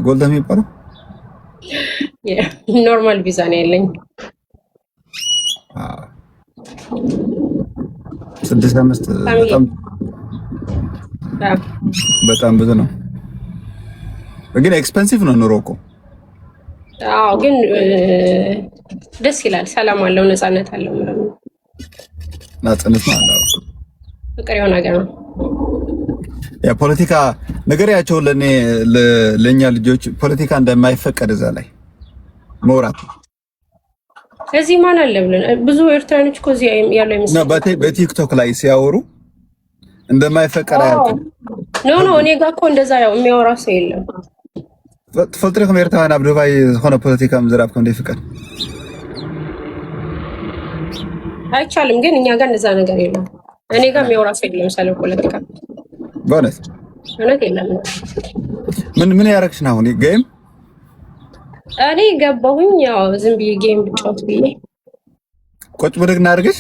golden የሚባለው normal ቪዛ ነው ያለኝ። ስድስት አምስት በጣም በጣም ብዙ ነው፣ ግን expensive ነው ኑሮ እኮ። አዎ፣ ግን ደስ ይላል። ሰላም አለው፣ ነፃነት አለው። ምናምን ነፃነት ነው አለው። ፍቅር የሆነ ሀገር ነው። የፖለቲካ ንገሪያቸው ለኔ ለኛ ልጆች ፖለቲካ እንደማይፈቀድ እዛ ላይ መውራት እዚህ ማን አለ ብለን ብዙ ኤርትራኖች እኮ እዚህ ያሉ አይመስልም። በቲክቶክ ላይ ሲያወሩ እንደማይፈቀድ አያውቅም። No no፣ እኔ ጋር እኮ እንደዛ ያው የሚያወራ ሰው የለም። ትፈልጡ ኢኹም ኤርትራውያን ኣብ ዱባይ ዝኾነ ፖለቲካ ምዝራብ ከም ዘይፍቀድ አይቻልም። ግን እኛ ጋር እንደዛ ነገር የለም። እኔ ጋር የሚያወራ ሰው የለም ስለ ፖለቲካ። በእውነት እውነት የለም። ምን ምን ያደረግሽ ነው አሁን game? እኔ ገባሁኝ ያው ዝም ብዬ game ብጫወት ብዬ። ቁጭ ብድግ እናድርግሽ።